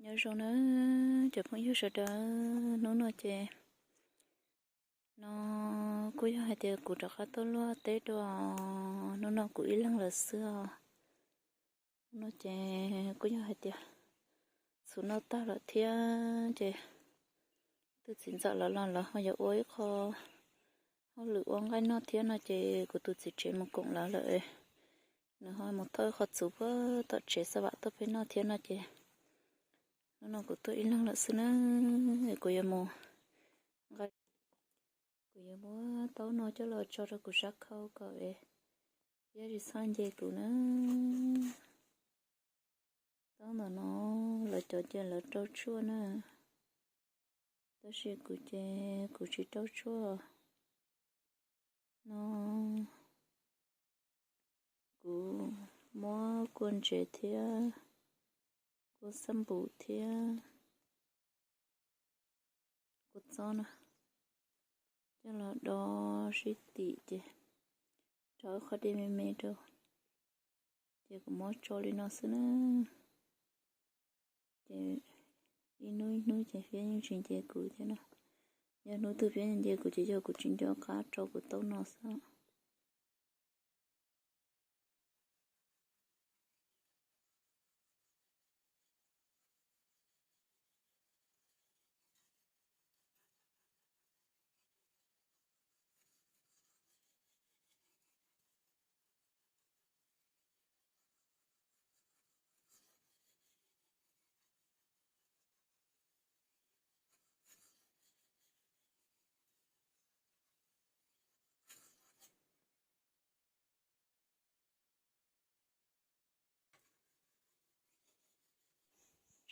Nyob zoo na cov phooj ywg sawv daws, hnub no ces no kuj yog hais tias kuv rov qab tuaj luaj teb dua, hnub no kuv ib leeg lawm xwb os. Hnub no ces kuj yog hais tias txhuv noj tag lawm thiab ces tus txiv ntxawm lawv los lawv ho yuav ua ib qho hauj lwm ua nqaij noj thiab no ces kuv tus txiv tsev mus koom lawv lawm, nws ho mus thauj ib qho txhuv puag tom tsev xab vam tuaj peb noj thiab no ces hnub no kuv tuaj ib leeg lawm xwb na, kuv yuav mus nqa, kuv yuav muab taub no coj los tso rau kuv sab khau kom es piab tsis txhob nce kuv na. Taub ntawm no lawv cov ces lawv rau tshuaj na, tab sis kuv ces kuv tsis rau tshuaj no. Kuv muab kua ntsev thiab kua xab npum thiab kua txob na coj los do sib tim ces rau ib qho dej me me rau, ces kuv muab tso li no xwb na. Ces ib hnub ib hnub ces piab yeej tsis nce kuv thiab no. Yog hnub twg piab nce kuv ces yog kuv tsis nco qab rau kuv taub no xwb.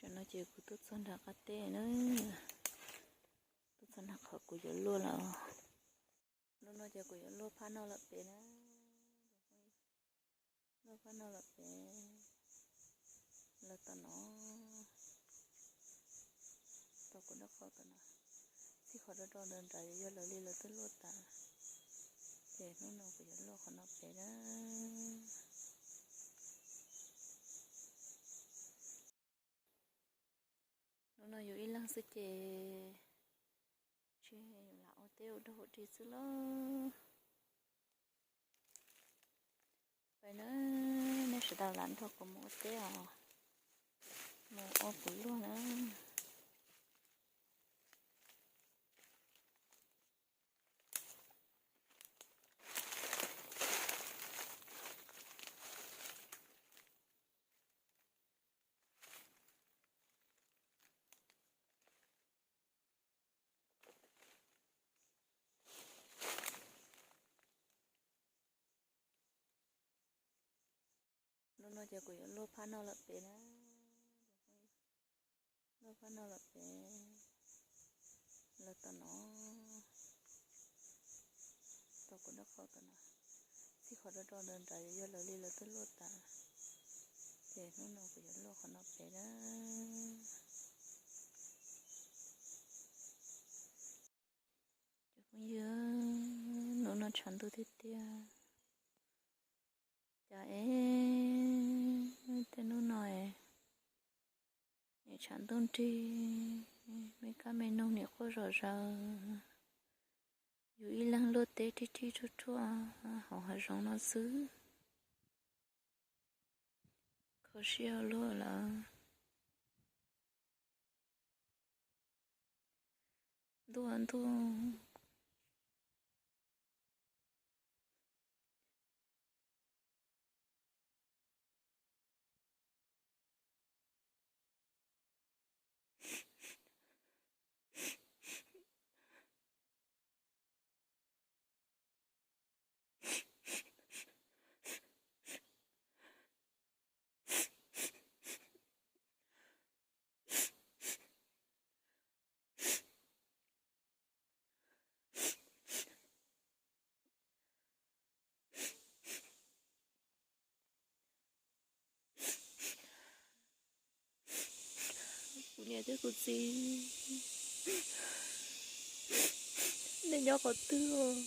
Tam no ces kuv tuaj txog nram qab teb na, tuaj txog nram qhov kuv yuav luaj lawm. Hnub no ces kuv yuav luaj phab no lawm pem na, luaj phab no lawm pem, lawv tom no, tom kuv nraub qaum tom no, txij qhov do do nrad nrad yuav yog lawv li lawv twb luaj tas, ces hnub no kuv yuav luaj qhov no pem na. Hnub no yus ib leeg xwb ces tsis lam ua teb ua dog ua dig xwb lauj. Pais na, nej sawv daws lam nrog kuv mus ua teb os, mus ua kuv luaj na. Hnub no ces kuv yuav luaj phab no lawm pem na, luaj phab no lawm pem, lawv tom no, tom kuv nraub qaum tom no, txij qhov do do nrad nrad yuav yog lawv li lawv twb luaj tas, ces hnub no kuv yuav luaj qhov no pem na. Cov phooj ywg, hnub no tshav ntuj tiag tiag. Cas es tej hnub no es nim tshav ntuj nrig, me kab me noog nim quaj zom zaws, yus ib leeg luaj teb rhib rhib rhuaj rhuaj hauv hav zoov no xwb, kho siab ua luaj lawm. Ntuj, ntuj. Kuv niam thiab kuv txiv, nej nyob qhov twg os?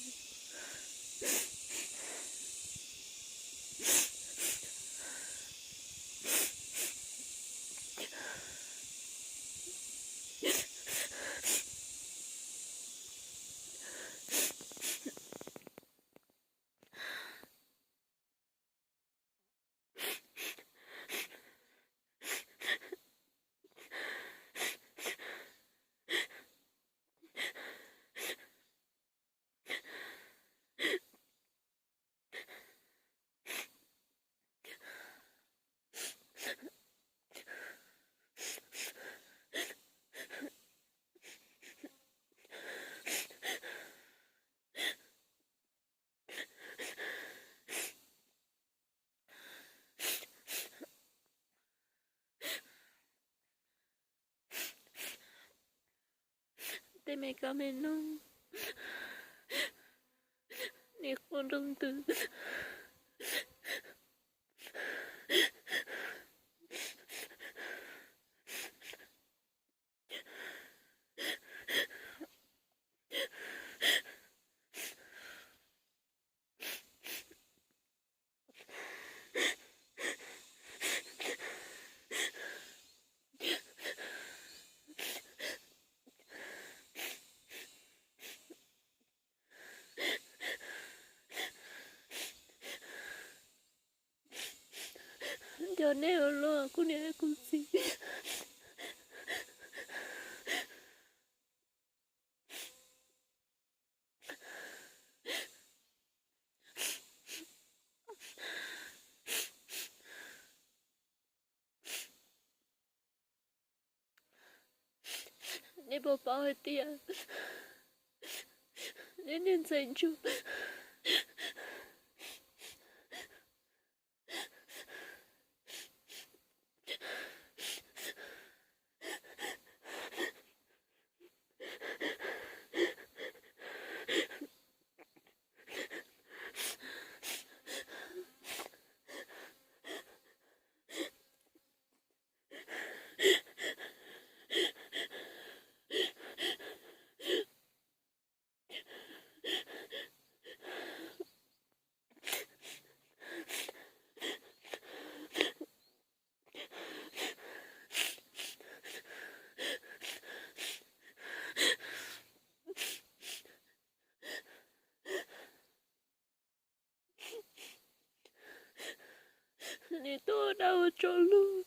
Tej me kab me noog, nim quaj nroo ntws. Nco nej ua luaj kuv niam kuv txiv. Nej puas paub hais tias nej niag ntxhais ntsuag Nim tuaj dab ua tsaug lug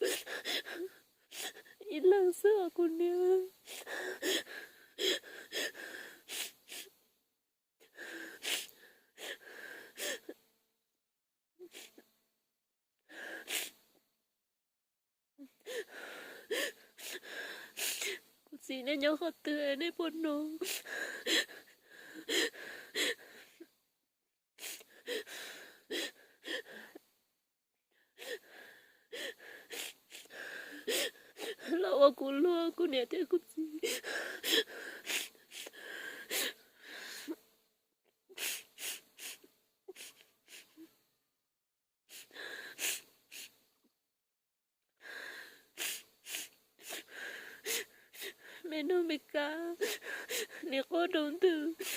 ib leeg xwb os kuv niam. Kuv txiv nej nyob qhov twg nej puas hnov? Los ua kuv luag kuv niam thiab kuv txiv. Me noog me kab, nim quaj nroo ntws.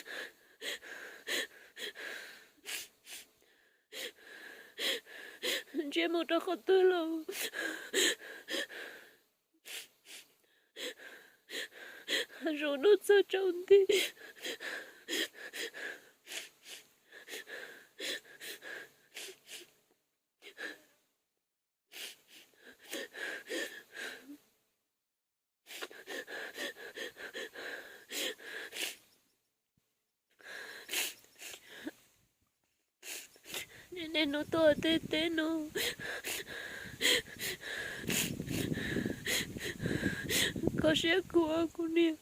Ntsia mus rau qhov twg los zoo ntuj txog tsaus nti. Niaj hnub tuaj tej teb no, kho siab kuv kuv niam.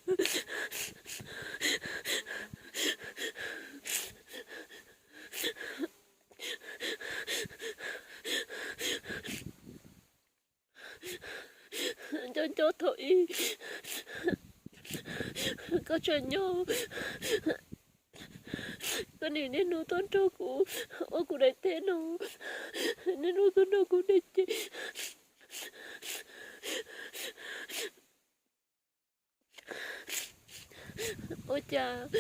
Nco nco thaum ub koj tseem nyob, koj niaj niaj hnub tuaj nrog kuv ua kuv daim teb no, niaj hnub tuaj nrog kuv dej ceg. Ua cas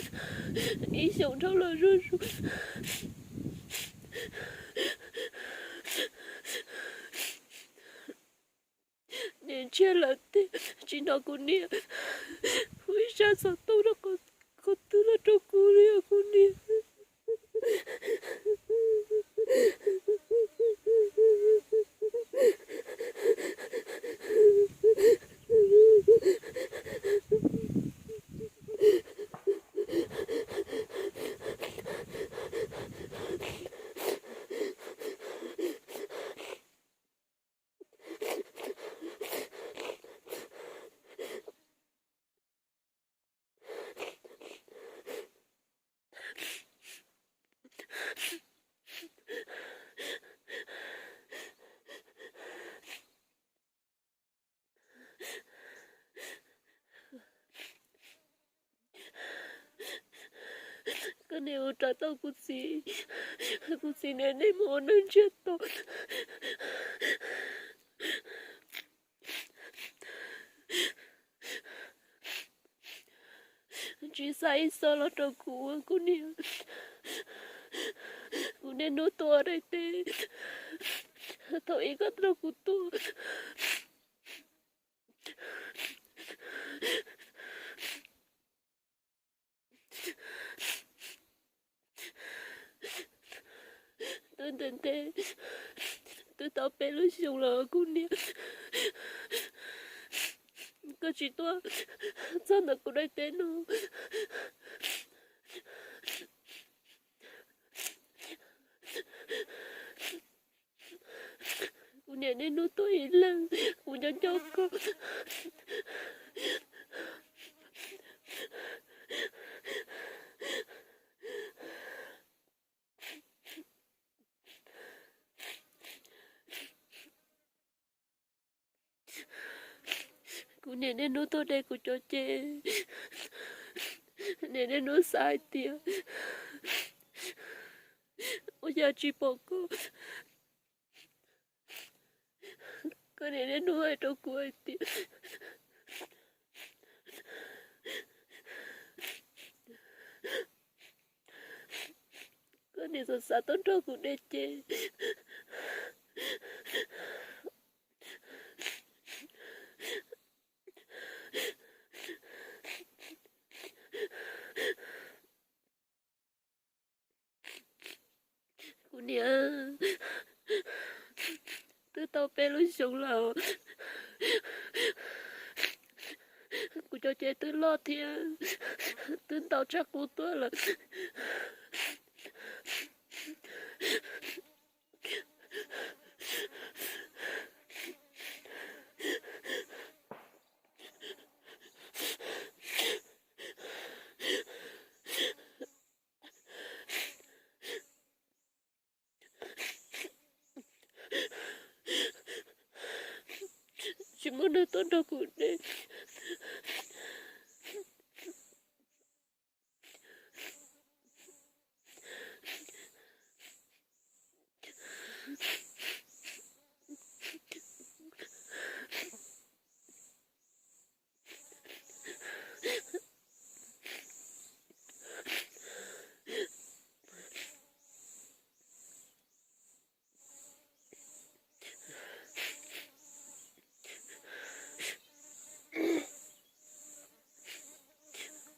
ib xyoos dhau los zuj zus, niam ntsiag lawm tiag, tsis hnov kuv niam hu ib zaj xov tooj rau qhov twg los rau kuv li os kuv niam. Niam ua raws tau kuv txiv, kuv txiv niam nej mus ua neej ntsiag to. Tsis xa ib xo los rau kuv ua kuv niam. Kuv niaj hnub tuaj daim teb, thaum ub koj nrog kuv tuaj. Twb ntev ntev, twb tau peb lub xyoo los kuv niam, koj tsis tuaj txog ntawm kuv daim teb no. Kuv niam niaj hnub tuaj ib leeg, kuv nco nco koj. Kuv niam niaj hnub tuaj de kuv cov cev, niam niaj hnub xav hais tias ua cas tsis pom koj. Koj niam niaj hnub hais rau kuv hais tias koj niam xav xav tuaj nrog kuv de cev. Kuv niam, twb tau peb lub xyoo lawm, kuv cov cev twb loj thiab twb ntau tshaj qub tuaj lawm. Tsis muaj neeg tuaj nrog kuv de.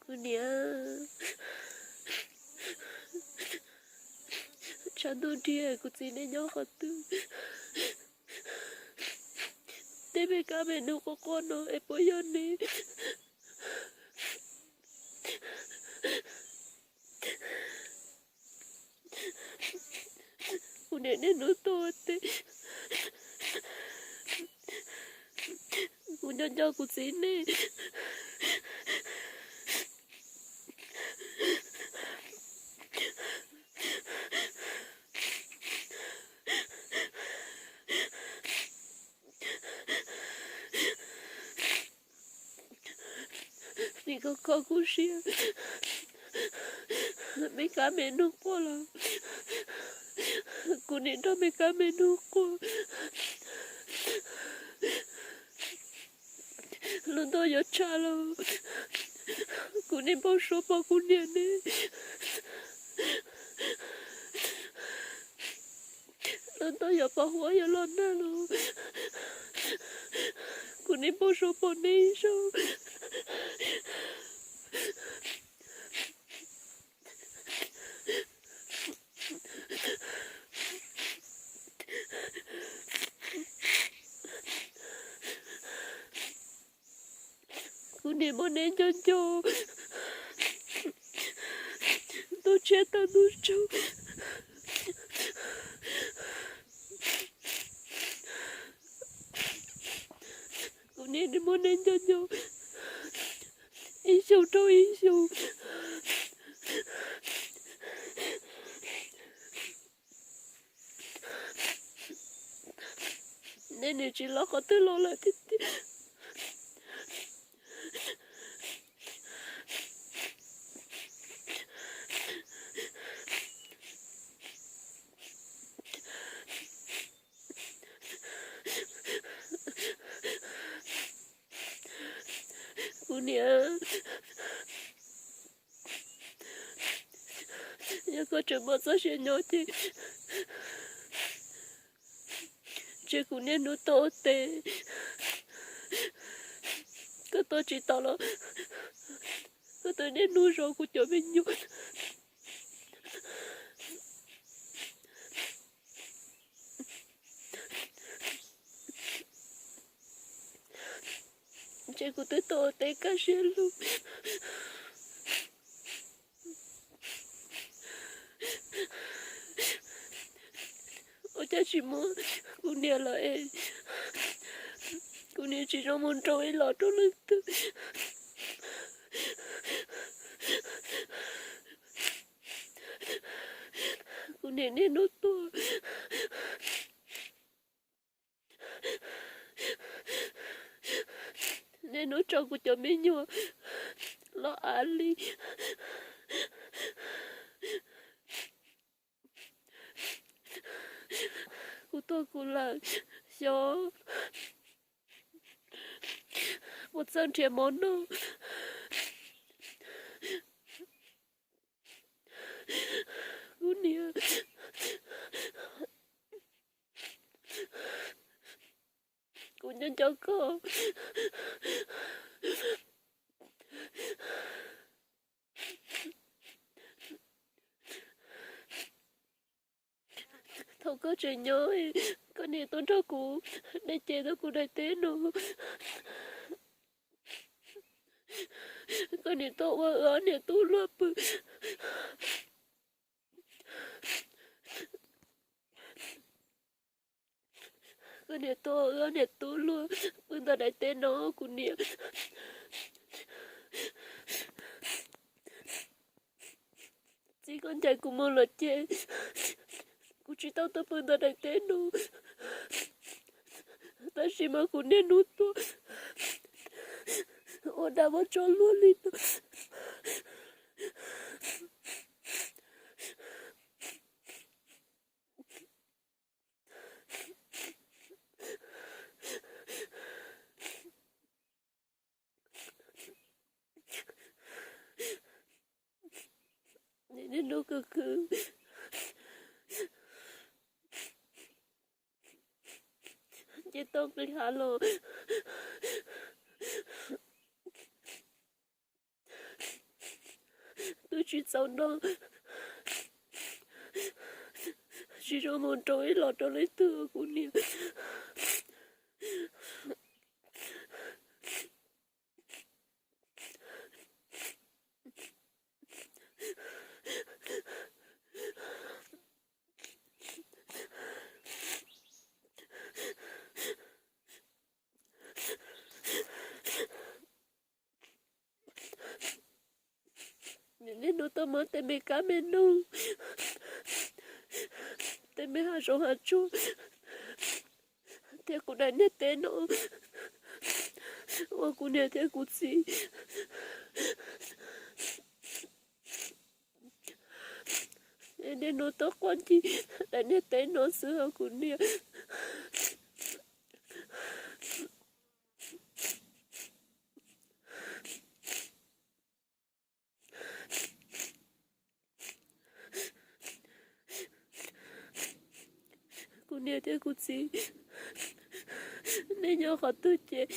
Kuv niam, tshav ntuj nrig, kuv txiv nej nyob qhov twg? Tej me kab me noog quaj quaj no es puas yog nej? Kuv niam niaj hnub tuaj tes, kuv nco nco kuv txiv nej. Nim koj kho kuv siab, me kab me noog quaj los kuv nim nrog me kab me noog quaj. Lub ntuj yuav tshaj los kuv nim npau suav pom kuv niam ne. Lub ntuj yuav pom huab yuav los nag los kuv nim npau suav pom nej ib zaug. Kuv nim muab nej nco nco, ntuj tshiab tag ntuj tsaug. Kuv nim muab nej nco nco ib xyoos rau ib xyoos. Nej nim tsis los qhov twg los lawm tiag tiag. Kuv niam, yog koj tseem muaj txoj sia nyob ces ntshe kuv niaj hnub tuaj ua teb, koj tuaj tsis tau los koj twb niaj hnub zov kuv cov me nyuam. Ntshe kuv twb tuaj ua teb kaj siab lug. Ua cas tsis muaj kuv niam lawm es kuv niam tsis zoo mus nrog ib los rau leej twg. Kuv niam niaj hnub tuaj, niaj hnub tso kuv cov me nyuam los av li. Kuv tuag kuv lawm, xyov puas txawj nrhiav mov noj. Kuv niam, kuv nco nco koj. Thaum koj tseem nyob, koj niam tuaj nrog kuv dai ces rau kuv daim teb no. Koj niam tuaj ua wb ob niam tub luag pw. Koj niam tuaj ua wb ob niam tub luag pw ntawm daim teb no, kuv niam. Txij koj ncaim kuv mus lawm ces kuv tsis tau tuaj pw ntawm daim teb no, tab sis mas kuv niaj hnub tuaj ua dag ua tsov luag li no. Niaj hnub khwv khwv, nce toj nqis hav los twb tsis txaus noj, tsis zoo mus nrog ib los rau leej twg, kuv niam. Niaj hnub tuaj muab tej me kab me noog, tej me hav zoov hav tsuag thiab kuv daim niag teb no ua kuv niam thiab kuv txiv niaj hnub tuaj quaj ncig daim niag teb no xwb os kuv niam. Kuv niam thiab kuv txiv, nej nyob qhov twg ces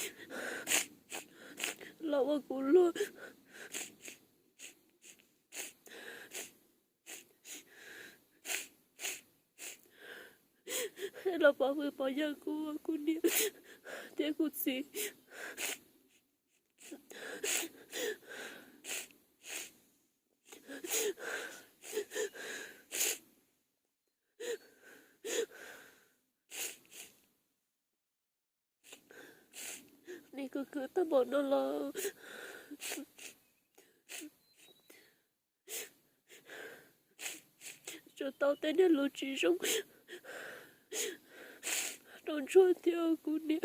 los ua kuv luag, los pov hwm pov yawg kuv, kuv niam thiab kuv txiv. Nej khwv khwv tau npaum no los tsuas tau tej niag lus tsis zoo rau ntsuag thiab kuv niam.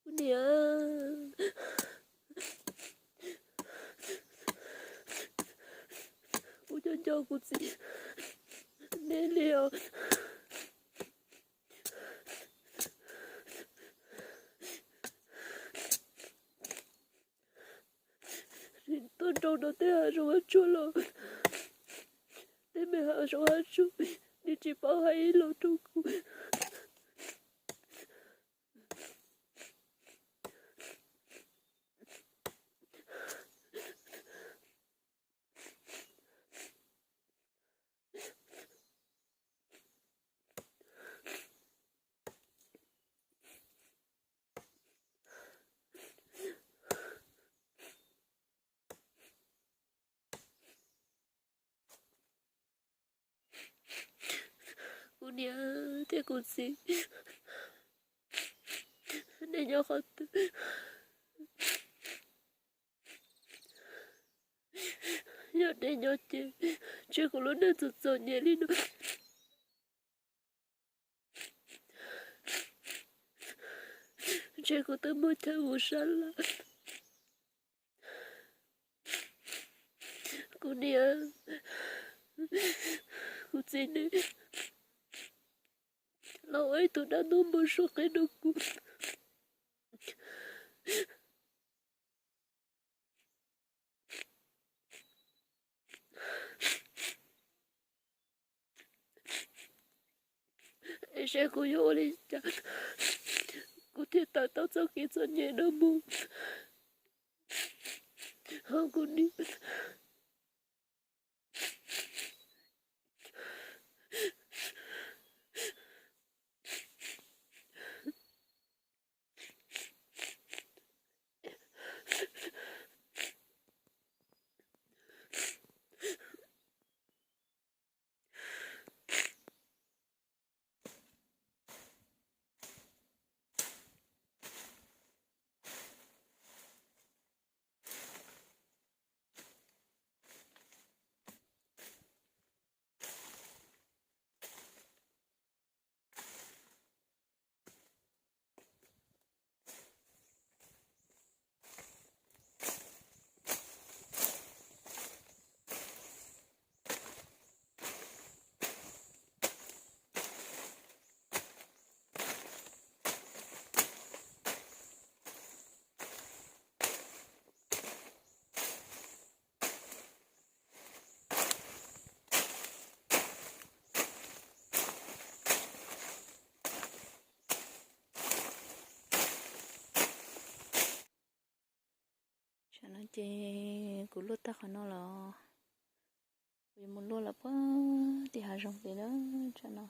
Kuv niam, kuv cov nco kuv txiv nej li os. Tuaj nrau no tej hav zoov hav tsuag los, tej me hav zoov hav tsuag, nws tsis paub hais ib los rau kuv. Kuv niam thiab kuv txiv, nej nyob qhov twg? Yog nej nyob ces ntshe kuv lub neej txom txom nyem li no, ntshe kuv twb muaj chaw mus sab laj. Kuv niam, kuv txiv, nej los ua ib tug dab ntub npau suav qhia rau kuv. Es seb kuv yuav ua li cas kuv thiaj tawm tau txoj kev txom nyem no mus. Ho kuv niam, Tsam no ces kuv luaj tag qhov no los kuv yuav mus luaj lawm puag tim hav zoov tid na. Tsam no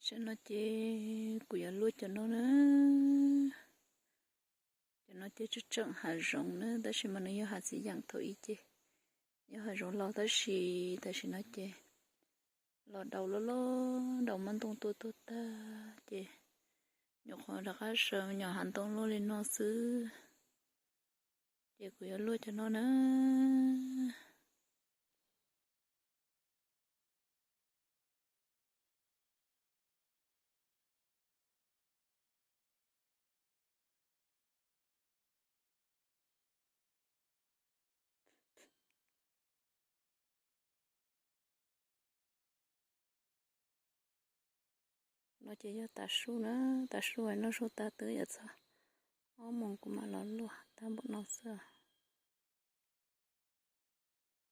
Tsam no ces kuv yuav luaj cov no na. Cov no ces tseem tseem hav zoov na, tab sis mas nws yog hav txiv yeem thaum ub ces yog hav zoov los, tab sis tam sim no ces los daus loj loj, daus muab ntoo tua tuag tag ces nyuam qhuav rov qab sawv nyom hav ntoo luaj li no xwb. Ces kuv yuav luaj cov no na. No ces yog tav su na, tav su noj su tag twb yuav txog ob moos kuv mam los luaj tag npaum no xwb.